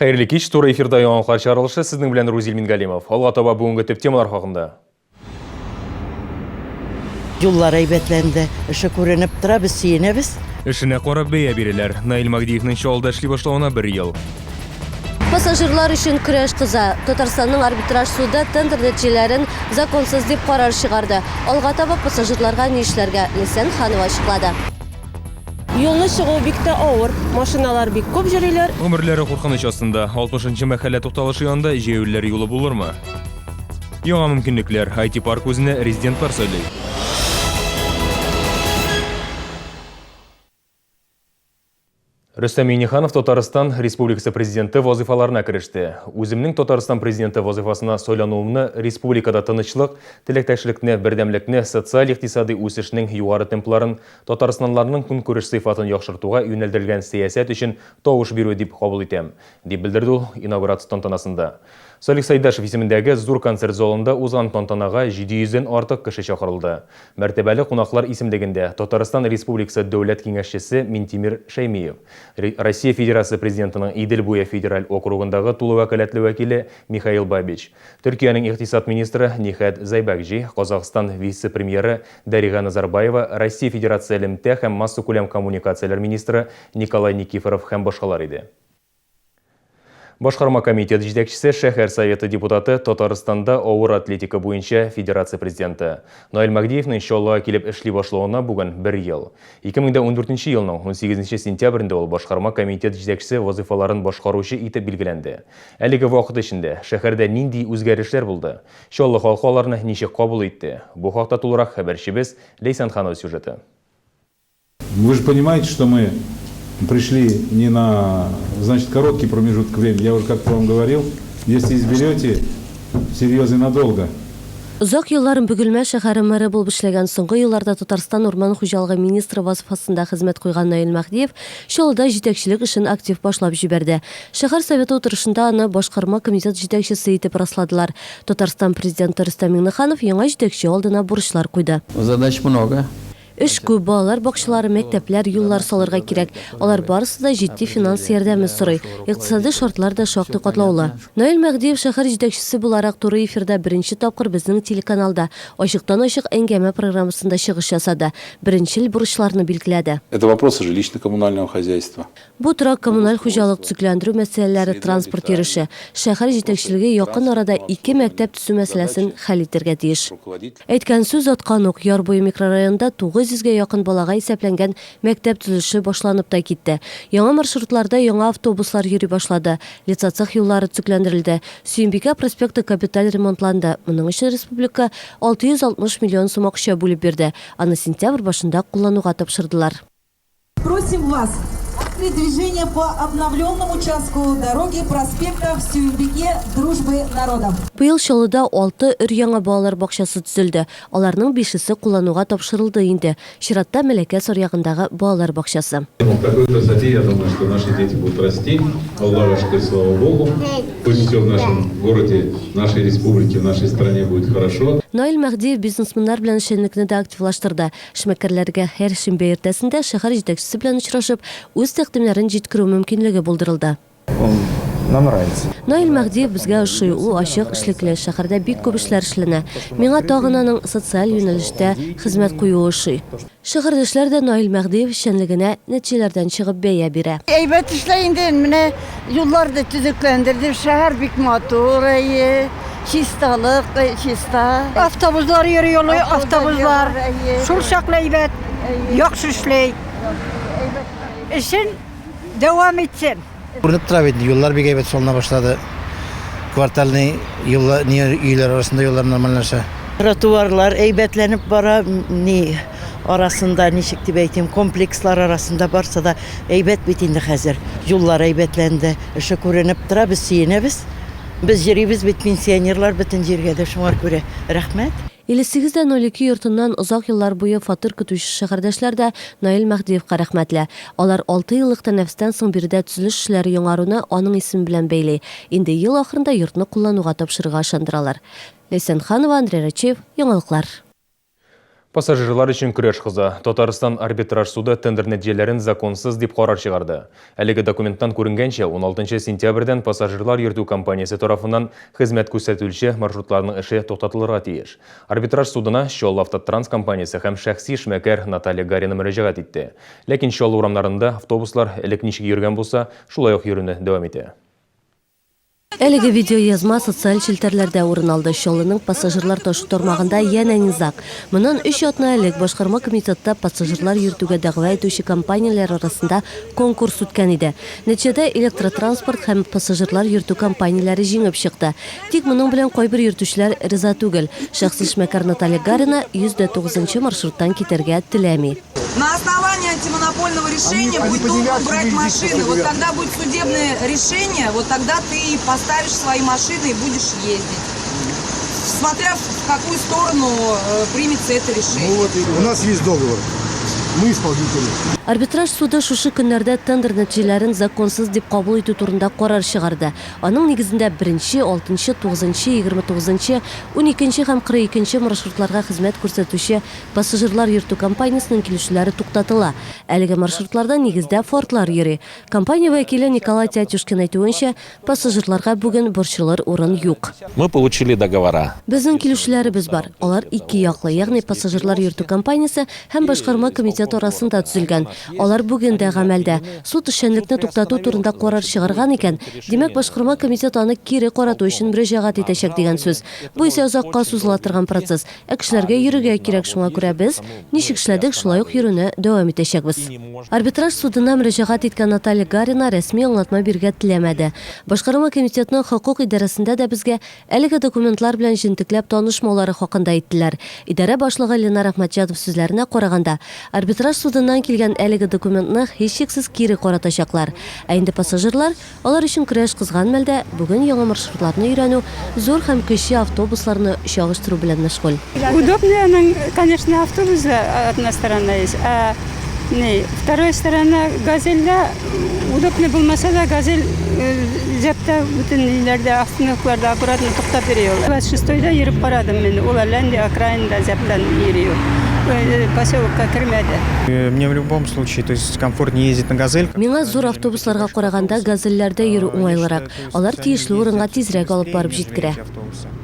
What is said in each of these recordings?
Хәерле кич, туры эфирда яңалыклар чыгарылышы, сезнең белән Рузил Мингалимов. Алга таба бүгенге төп темалар хакында. Юллар әйбәтләнде, эше күренеп тора, без сөенәбез. Эшенә карап бәя бирәләр. Наил Магдиевның Чаллыда эшли башлавына бер ел. Пассажирлар өчен көрәш кыза. Татарстанның арбитраж суды тендер нәтиҗәләрен законсыз дип карар чыгарды. Алга таба пассажирларга ни эшләргә, Ләйсән Ханова ачыклады. Юлны чыгу бик тә авыр, машиналар бик күп йөриләр. Гомерләре куркыныч астында. 60 нчы мәхәллә тукталышы янында җәяүлеләр юлы булырмы? Яңа мөмкинлекләр. IT-парк үзенә резидентлар сайлый. Рөстәм Миңнеханов Татарстан Республикасы Президенты вазыйфаларына кереште. Үземнең Татарстан Президенты вазыйфасына сайлануымны республикада тынычлык, теләктәшлекне, бердәмлекне, социаль-икътисадый үсешнең югары темпларын, татарстанлыларның көнкүреш сыйфатын яхшыртуга юнәлдерелгән сәясәт өчен тавыш бирү дип кабул итәм, дип белдерде ул инаугурация тантанасында. Салих Сайдашев исемендәге зур концерт залында узган тантанага 700 дән артык кеше чакырылды. Мәртәбәле кунаклар исемлегендә, Татарстан Республикасы Дәүләт Киңәшчесе Минтимер Шәймиев, Россия Федерация Президентының Идел буе федераль округындагы тулы вәкаләтле вәкиле Михаил Бабич, Төркиянең икътисад министры Нихәт Зайбакҗи, Казахстан вице-премьеры Дарига Назарбаева, Россия Федерация элемтә һәм массакүләм коммуникацияләр министры Николай Никифоров һәм башкалар иде. Башкарма комитет җитәкчесе, шәһәр советы депутаты, Татарстанда авыр атлетика буенча федерация президенты Наил Мәһдиевнең Чаллыга килеп эшли башлавына бүген бер ел. 2014 елның 18 сентябрендә ул башкарма комитет җитәкчесе вазыйфаларын башкаручы итеп билгеләнде. Әлеге вакыт эчендә шәһәрдә нинди үзгәрешләр булды? Чаллы халкы аларны ничек кабул итте? Бу хакта тулырак хәбәрчебез Ләйсән Ханова сюжеты. Вы же понимаете, что мы пришли не на, значит, короткий промежуток времени. Я уже как-то вам говорил, если изберете, всерьез и надолго. Озак еллар Бөгелмә шәһәре мэры булып эшләгән, соңгы елларда Татарстан урман хуҗалыгы министры вазыйфасында хезмәт куйган Наил Мәһдиев Чаллыда җитәкчелек эшен актив башлап җибәрде. Шәһәр Советы утырышында аны башкарма комитет җитәкчесе итеп расладылар. Татарстан Президенты Рөстәм Миңнеханов яңа җитәкче алдына бурычлар куйды. Задач много. Эш күп, балалар бакчалары, мәктәпләр, юллар салырга кирәк. Алар барысы да җитди финанс ярдәме сорый. Икътисади шартлар да шактый катлаулы. Наил Мәһдиев шәһәр җитәкчесе буларак туры эфирда беренче тапкыр безнең телеканалда Ачыктан-ачык әңгәмә программасында чыгыш ясады, беренчел бурычларны билгеләде. Это вопросы жилищно-коммунального хозяйства. Бу торак-коммуналь хуҗалык, төзекләндерү мәсьәләләре, транспорт йөреше. Шәһәр җитәкчелеге якын арада ике мәктәп төзү мәсьәләсен хәл итәргә тиеш. Әйткән сүз, аткан ук. Яр буе микрорайонында 900 гә якын балага исәпләнгән мәктәп төзелеше башланып та китте. Яңа маршрутларда яңа автобуслар йөри башлады. Лицоцех юллары төзекләндерелде. Сөембикә проспекты капиталь ремонтланды. Моның өчен республика 660 миллион сум акча бүлеп бирде. Аны сентябрь башында куллануга тапшырдылар. Просим вас открыть движение по обновленному участку дороги проспекта в Сююмбике Дружбы народов. Быел Чаллыда алты өр-яңа балалар бакчасы төзелде. Аларның бишесе куллануга тапшырылды инде. Чиратта, Мәләкәс аръягындагы балалар бакчасы. В такой красоте, я думаю, что наши дети будут расти. Аллага шөкер, слава Богу. Пусть все в нашем городе, в нашей республике, в нашей стране будет хорошо. Наил Мәһдиев бизнесменнар белән эшчәнлекне дә активлаштырды. Эшмәкәрләргә һәр шимбә иртәсендә шәһәр җитәкчесе белән очрашып, үз тәкъдимнәрен җиткерү мөмкинлеге булдырылды. Он нам нравится. Наил Мәһдиев безгә ошый, ул ачык, эшлекле, шәһәрдә бик күп эшләр эшләнә. Миңа тагын аның социаль юнәлештә хезмәт куюы ошый. Шәһәрдәшләр дә Наил Мәһдиев эшчәнлегенә нәтиҗәләрдән чыгып бәя бирә. Әйбәт эшләй инде, менә юллар да төзекләндерде, шәһәр бик матур, әйе. Чисталык, чиста. Автобуслар йөри, олы автобуслар. Шул чаклы әйбәт, яхшы эшли. Эшен дәвам итсен. Күренеп тора бит, юллар бик әйбәт салына башлады. Квартальный юллар, не өйләр арасында юллар нормальләшә. Тротуарлар әйбәтләнеп бара, ни арасында, ничек дип әйтим, комплекслар арасында барса да әйбәт бит инде хәзер. Юллар әйбәтләнде, эше күренеп тора, без сөенәбез. Без йөрибез бит, пенсионерлар бөтен җиргә дә, шуңар күрә рәхмәт. 58 дә 02 йортыннан озак еллар буе фатир көтүче шәһәрдәшләр дә Наил Мәһдиевка рәхмәтле. Алар алты еллык тәнәфестән соң биредә төзелеш эшләре яңаруны аның исеме белән бәйли. Инде ел ахырында йортны куллануга тапшырырга ышандыралар. Ләйсән Ханова, Андрей Рачеев, Яңалыклар. Пассажирлар өчен көрәш кыза. Татарстан арбитраж суды тендер нәтиҗәләрен законсыз дип карар чыгарды. Әлеге документтан күренгәнчә, 16 сентябрьдән пассажирлар йөртү компаниясе тарафыннан хезмәт күрсәтелүче маршрутларның эше туктатылырга тиеш. Арбитраж судына Чаллы автотранс компаниясе һәм шәхси эшмәкәр Наталья Гарина мөрәҗәгать итте. Ләкин Чаллы урамнарында автобуслар элек ничек йөргән булса, шулай ук йөрүне дәвам итә. Әлеге видеоязма социаль челтәрләрдә урын алды. Чаллының пассажирлар ташу тармагында янә низаг. Моннан өч атна элек башкарма комитетта пассажирлар йөртүгә дәгъва итүче компанияләр арасында конкурс үткән иде. Нәтиҗәдә электротранспорт һәм пассажирлар йөртү компанияләре җиңеп чыкты. Тик моның белән кайбер йөртүчеләр риза түгел. Шәхси эшмәкәр Наталья Гарина 109 нчы маршруттан китәргә теләми. На основании антимонопольного решения они, будет должен брать машины. Вот когда будет судебное решение, вот тогда ты поставишь свои машины и будешь ездить. Смотря в какую сторону э, примется это решение. Ну вот, у нас есть договор. Мы исполнители. Арбитраж суды шушы көннәрдә тендер нәтиҗәләрен законсыз дип кабул итү турында карар чыгарды. Аның нигезендә беренче, алтынчы, тугызынчы, 29нчы, уникенче һәм 42нче маршрутларга хезмәт күрсәтүче Пассажирлар йөртү компаниясенең килешүләре туктатыла. Әлеге маршрутларда нигездә Фордлар йөри. Компания вәкиле Николай Тятюшкин әйтүенчә, пассажирларга бүген борчылыр урын юк. Мы получили договора. Безнең килешүләребез бар. Алар ике яклы, ягъни пассажирлар йөртү компаниясе һәм башкарма комитет арасында төзелгән. Алар бүген дә гамәлдә. Суд эшчәнлекне туктату турында карар чыгарган икән, димәк, башкарма комитет аны кире карату өчен мөрәҗәгать итәчәк дигән сүз. Бу исә озакка сузыла торган процесс. Ә кешеләргә йөрергә кирәк, шуңа күрә без, ничек эшләдек, шулай ук йөрүне дәвам итәчәкбез. Арбитраж судына мөрәҗәгать иткән Наталья Гарина рәсми аңлатма бирергә теләмәде. Башкарма комитетның хокук идарәсендә дә безгә әлеге документлар белән җентекләп танышмаулары хакында әйттеләр. Идарә башлыгы Ленар Әхмәтҗанов сүзләренә караганда, арбитраж судыннан килгән әлеге документны һичшиксез кире каратачаклар. Ә инде пассажирлар Алар өчен көрәш кызган мәлдә, бүген яңа маршрутларны өйрәнү, зур һәм кече автобусларны чагыштыру белән мәшгуль. Удобный аның, конечно, автобусда одна сторона есть, а ни, вторая сторона газельдә удобный булмаса да, газель җәптә бөтен ниләрдә, остановкаларда аккуратно туктап йөри ул. 26-йда йөреп карадым мин, ул әллә нинди окраинада зәптән йөри ул. Поселокка кермәде. Мне в любом случае, то есть комфортнее ездить на газель. Миңа зур автобусларга караганда газельләрдә йөрү уңайлырак. Алар тиешле урынга тизрәк алып барып җиткерә.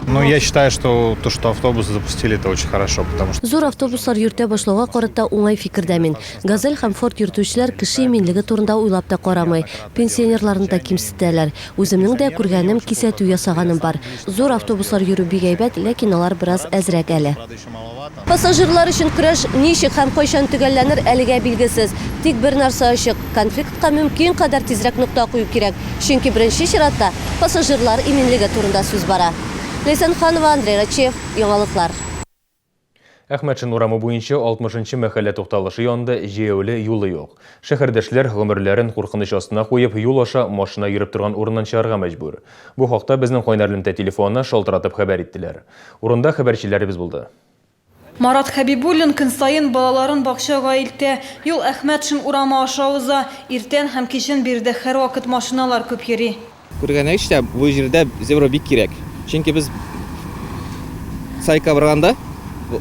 Ну, я считаю, что то, что автобусы запустили, это очень хорошо, потому что... Зур автобуслар йөртә башлауга карата уңай фикердә мин. Газель һәм Форд йөртүчеләр кеше иминлеге турында уйлап та карамый. Пенсионерларны да кимсетәләр. Үземнең дә күргәнем, кисәтү ясаганым бар. Зур автобуслар йөрү бик әйбәт, ләкин алар бераз әзрәк әле. Пассажирлар өчен көрәш ничек һәм кайчан төгәлләнер, әлегә билгесез. Тик бер нәрсә ачык, конфликтка мөмкин кадәр тизрәк нокта кую кирәк, чөнки беренче чиратта пассажирлар иминлеге турында сүз бара. Ләйсән Ханова, Андрей Рачев, Яңалыклар. Әхмәтшин урамы буенча 60 нчы мәхәллә тукталышы янында җәяүле юлы юк. Шәһәрдәшләр гомерләрен куркыныч астына куеп, юл аша машина йөреп торган урыннан чыгарга мәҗбүр. Бу хакта безнең кайнар элемтә телефонына шалтыратып хәбәр иттеләр. Урында хәбәрчеләребез булды. Марат Хәбибуллин көн саен балаларын бакчага илтә. Юл Әхмәтшин урамы аша уза. Иртән һәм кичен биредә һәрвакыт машиналар күп йөри. Күргәнегезчә, бу җирдә зебра бик кирәк. Чөнки без Сайка барганда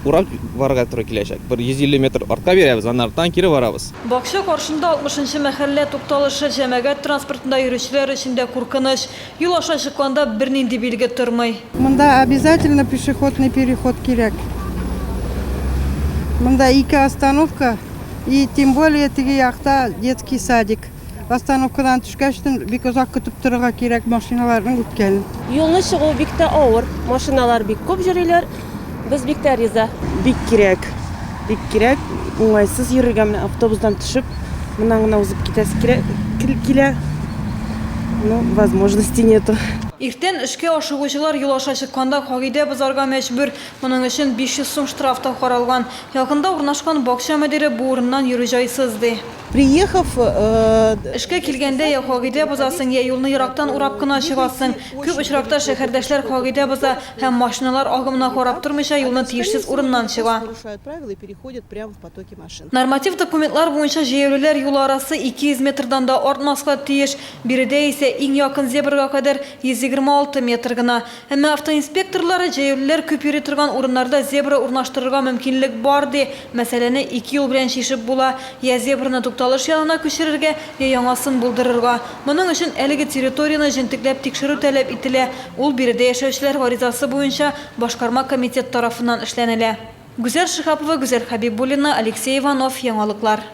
урап барырга туры киләчәк. Бер 150 метр артка бирәбез, аннан арттан кире барабыз. Бакча каршында 60 нчы мәхәллә тукталышы җәмәгать транспортында йөрүчеләр өчен дә куркыныч. Юл аша чыкканда бернинди билге тормый. Монда обязательно пешеходный переход кирәк. Монда ике остановка и тем более теге якта детский садик. Остановкадан төшкәчтен бик озак көтеп торырга кирәк машиналарның үткәнен. Юлны чыгу бик тә авыр. Машиналар бик күп йөриләр. Без бик тә риза. Бик кирәк. Бик кирәк. Уңайсыз йөрергә менә автобустан төшеп, моннан гына узып китәсе кирәк килә. Ну, возможности нету. Иртән эшкә ашыгучылар юл аша чыкканда кагыйдә бозарга мәҗбүр. Моның өчен 500 сум штраф та каралган. Якында урнашкан бакча мөдире бу урыннан йөрү җайсыз, ди. Приехав, Эшкә килгәндә я кагыйдә бозасың, я юлны ерактан урап кына чыгасың. Күп очракта шәһәрдәшләр кагыйдә боза һәм машиналар агымына карап тормыйча юлны тиешсез урыннан чыга. Норматив документлар буенча җәяүлеләр юлы арасы 200 метрдан да артмаска тиеш. Биредә исә иң якын зебрага кадәр 126 метр гына. Әмма автоинспекторлар җәяүлеләр күп йөри торган урыннарда зебра урнаштырырга мөмкинлек бар, ди. Мәсьәләне ике юл белән чишеп була, я зебраны тукталыш янына күчерергә, я яңасын булдырырга. Моның өчен әлеге территорияне җентекләп тикшерү таләп ителә. Ул биредә яшәүчеләр гаризасы буенча Башкарма комитет тарафыннан эшләнелә. Гүзәл Шиһапова, Гүзәл Хәбибуллина, Алексей Иванов, Яңалыклар.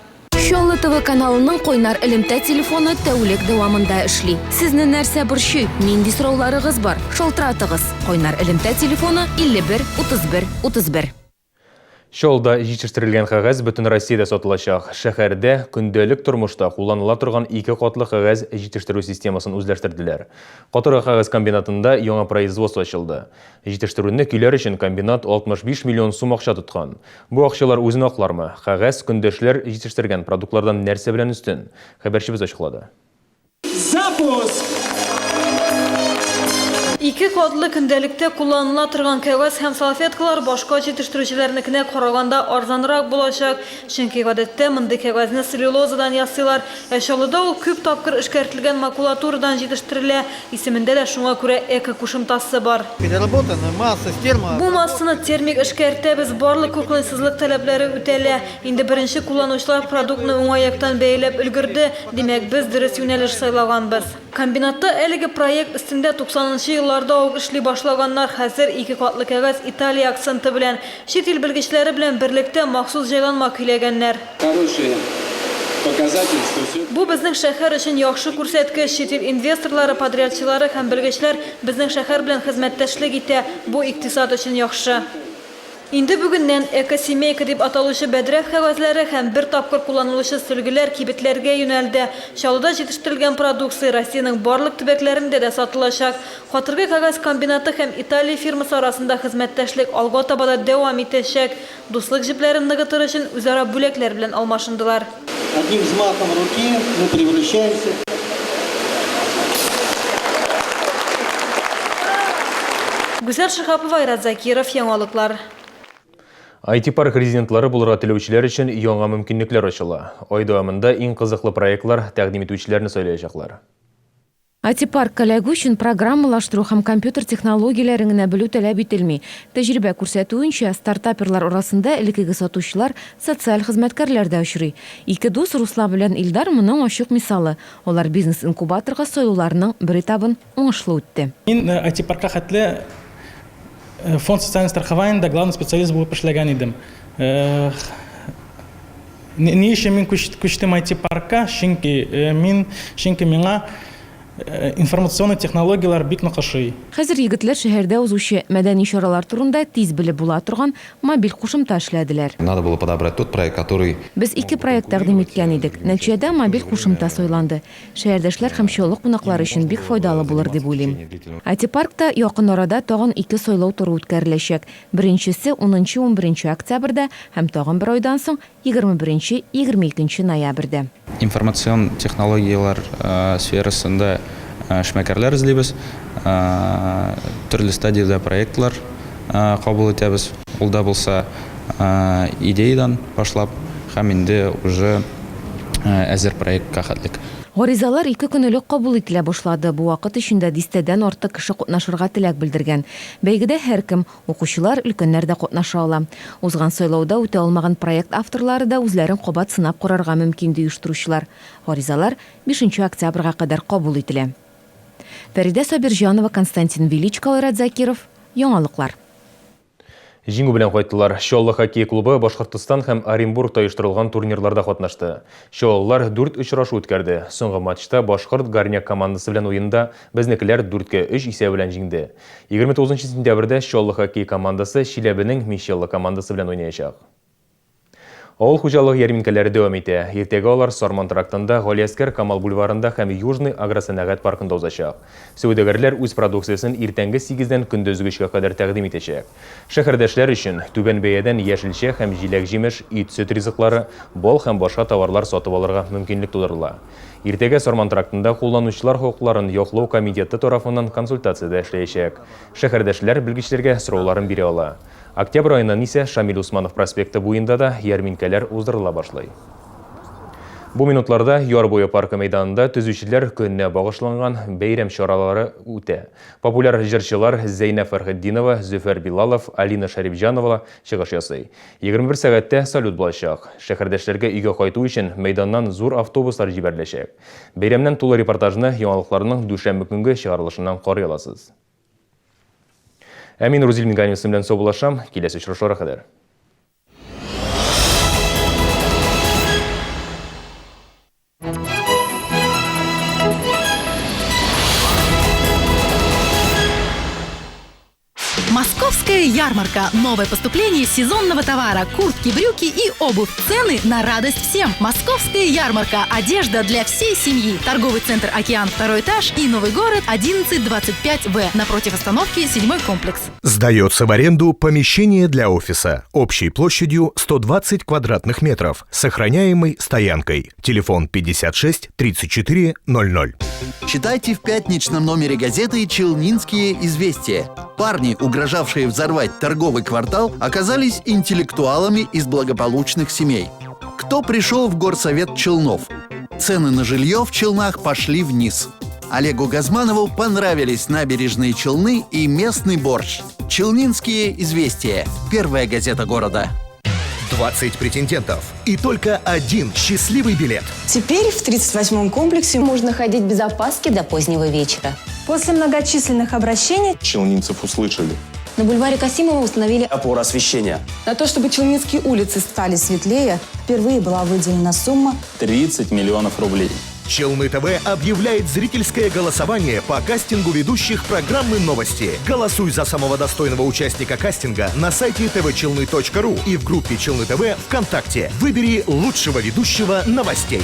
Чаллы ТВ каналының кайнар элемтә телефоны тәүлек дәвамында эшли. Сезне нәрсә борчый, нинди сорауларыгыз бар? Шалтыратыгыз. Кайнар элемтә телефоны 51 31 31. Чаллыда җитештерелгән кәгазь бөтен Россиядә сатылачак. Шәһәрдә көндәлек тормышта кулланыла торган ике катлы кәгазь җитештерү системасын үзләштерделәр. Катыргы кәгазь комбинатында яңа производство ачылды. Җитештерүне көйләр өчен комбинат 65 миллион сум акча тоткан. Бу акчалар үзен аклармы? Кәгазь көндәшләр җитештергән продуктлардан нәрсә белән өстен? Хәбәрчебез ачыклады. Запуск! Ике катлы көндәлектә кулланыла торган кәгазь һәм салфеткалар башка җитештерүчеләрнекенә караганда арзанрак булачак. Чөнки гадәттә мондый кәгазьне целлюлозадан ясыйлар. Ә Чаллыда ул күп тапкыр эшкәртелгән макулатурадан җитештерелә. Исемендә дә шуңа күрә эко кушымтасы бар. Переработанная масса с термо. Бу массаны термик эшкәртәбез, барлык куркынычсызлык таләпләре үтәлә. Инде беренче кулланучылар продуктны уңай яктан бәяләп өлгерде, димәк, без дөрес юнәлеш сайлаганбыз. Комбинатта әлеге проект өстендә 90 нчы елларда ук эшли башлаганнар, хәзер ике катлы кәгазь Италия акценты белән, чит ил белгечләре белән берлектә махсус җайланма көйләгәннәр. Хороший показатель, что все. Бу безнең шәһәр өчен яхшы күрсәткеч. Чит ил инвесторлары, подрядчылары һәм белгечләр безнең шәһәр белән хезмәттәшлек итә. Бу икътисад өчен яхшы. Инде бүгеннән Экосемейка дип аталучы бәдрәф кәгазьләре һәм бер тапкыр кулланылучы сөлгеләр кибетләргә юнәлде. Чаллыда җитештерелгән продукция Россиянең барлык төбәкләрендә дә сатылачак. Катыргы кәгазь комбинаты һәм Италия фирмасы арасында хезмәттәшлек алга таба да дәвам итәчәк. Дуслык җепләрен ныгытыр өчен үзара бүләкләр белән алмашындылар. Одним взмахом руки мы превращаемся. Гүзәл Шиһапова, Айрат Закиров, Яңалыклар. IT-парк резидентлары булырга теләүчеләр өчен яңа мөмкинлекләр ачыла. Ай дәвамында иң кызыклы проектлар тәкъдим итүчеләрне сайлаячаклар. IT-паркка эләгү өчен программалаштыру һәм компьютер технологияләрен генә белү таләп ителми. Тәҗрибә күрсәтүенчә, стартаперлар арасында элеккеге сатучылар, социаль хезмәткәрләр дә очрый. Ике дус, Руслан белән Илдар моның ачык мисалы. Алар бизнес-инкубаторга сайлауларының бер этабын уңышлы үтте. Мин IT-паркка хәтле Фонд социального страхованиедә главный специалист булып эшләгән идем. Ни өчен мин күчтем IT-паркка? Чөнки мин, чөнки миңа информационный технологияләр бик нык ошый. Хәзер егетләр шәһәрдә узучы мәдәни чаралар турында тиз белеп була торган мобиль кушымта эшләделәр. Надо было подобрать тот проект, который. Без ике проект тәкъдим иткән идек. Нәтиҗәдә мобиль кушымта сайланды. Шәһәрдәшләр һәм Чаллы кунаклары өчен бик файдалы булыр дип уйлыйм. IT-паркта якын арада тагын ике сайлау туры үткәреләчәк. Беренчесе, унынчы-унберенче октябрьдә һәм тагын бер айдан соң, егерме беренче, 22 ноябрьдә. Информацион технологияләр сферасында эшмәкәрләр эзлибез, төрле стадиядә проектлар кабул итәбез. Ул да булса идеядан башлап һәм инде уже әзер проектка хәтлек. Гаризалар ике көн элек кабул ителә башлады. Бу вакыт эчендә дистәдән артык кеше катнашырга теләк белдергән. Бәйгедә һәркем, укучылар, өлкәннәр дә катнаша ала. Узган сайлауда үтә алмаган проект авторлары да үзләрен кабат сынап карарга мөмкин, ди оештыручылар. Гаризалар бишенче октябрьгә кадәр кабул ителә. Фәридә Сабирҗанова, Константин Величко, Айрат Закиров, Яңалыклар. Җиңү белән кайттылар. Чаллы хоккей клубы Башкортстан һәм Оренбургта оештырылган турнирларда катнашты. Чаллылар дүрт очрашу үткәрде. Соңгы матчта Башкорт Горняк командасы белән уенда безнекеләр дүрткә өч исәбе белән җиңде. 29 сентябрьдә Чаллы хоккей командасы Чиләбенең Мичелла командасы белән уйнаячак. Авыл хуҗалыгы ярминкәләре дәвам итә. Иртәгә алар Сарман трактында, Галиәсгар Камал бульварында һәм Южный агросәнәгать паркында узачак. Сәүдәгәрләр үз продукциясен иртәнге сигездән көндезге өчкә кадәр тәкъдим итәчәк. Шәһәрдәшләр өчен түбән бәядән яшелчә һәм җиләк-җимеш, ит-сөт ризыклары, бал һәм башка товарлар сатып алырга мөмкинлек тудырыла. Иртәгә Сарман трактында кулланучылар хокукларын яклау комитеты тарафыннан консультация дә эшләячәк. Шәһәрдәшләр белгечләргә сорауларын бирә ала. Октябрь аеннан исә Шамил Усманов проспекты буенда да ярминкәләр уздырыла башлый. Бу минутларда Яр буе паркы мәйданында төзүчеләр көненә багышланган бәйрәм чаралары үтә. Популяр җырчылар Зәйнәб Фәрхетдинова, Зөфәр Билалов, Алина Шәрипҗанова чыгыш ясый. 21 сәгатьтә салют булачак. Шәһәрдәшләргә өйгә кайту өчен мәйданнан зур автобуслар җибәреләчәк. Бәйрәмнән тулы репортажны яңалыкларның дүшәмбе көнге чыгарылышыннан карый аласыз. Ә мин Рузил Минганевсың белән саубуллашам. Киләсе очрашуларга кадәр. Московская ярмарка. Новое поступление сезонного товара. Куртки, брюки и обувь. Цены на радость всем. Московская ярмарка. Одежда для всей семьи. Торговый центр «Океан», второй этаж и Новый город 1125В. Напротив остановки седьмой комплекс. Сдается в аренду помещение для офиса общей площадью 120 квадратных метров, сохраняемой стоянкой. Телефон 56 34 00. Читайте в пятничном номере газеты «Челнинские известия». Парни, угрожавшие взорвать торговый квартал, оказались интеллектуалами из благополучных семей. Кто пришел в горсовет Челнов? Цены на жилье в Челнах пошли вниз. Олегу Газманову понравились набережные Челны и местный борщ. «Челнинские известия» – первая газета города. 20 претендентов и только один счастливый билет. Теперь в 38-м комплексе можно ходить без опаски до позднего вечера. После многочисленных обращений челнинцев услышали. На бульваре Касимова установили опору освещения. На то, чтобы челнинские улицы стали светлее, впервые была выделена сумма 30 миллионов рублей. Челны ТВ объявляет зрительское голосование по кастингу ведущих программы «Новости». Голосуй за самого достойного участника кастинга на сайте tvchelny.ru и в группе Челны ТВ ВКонтакте. Выбери лучшего ведущего новостей.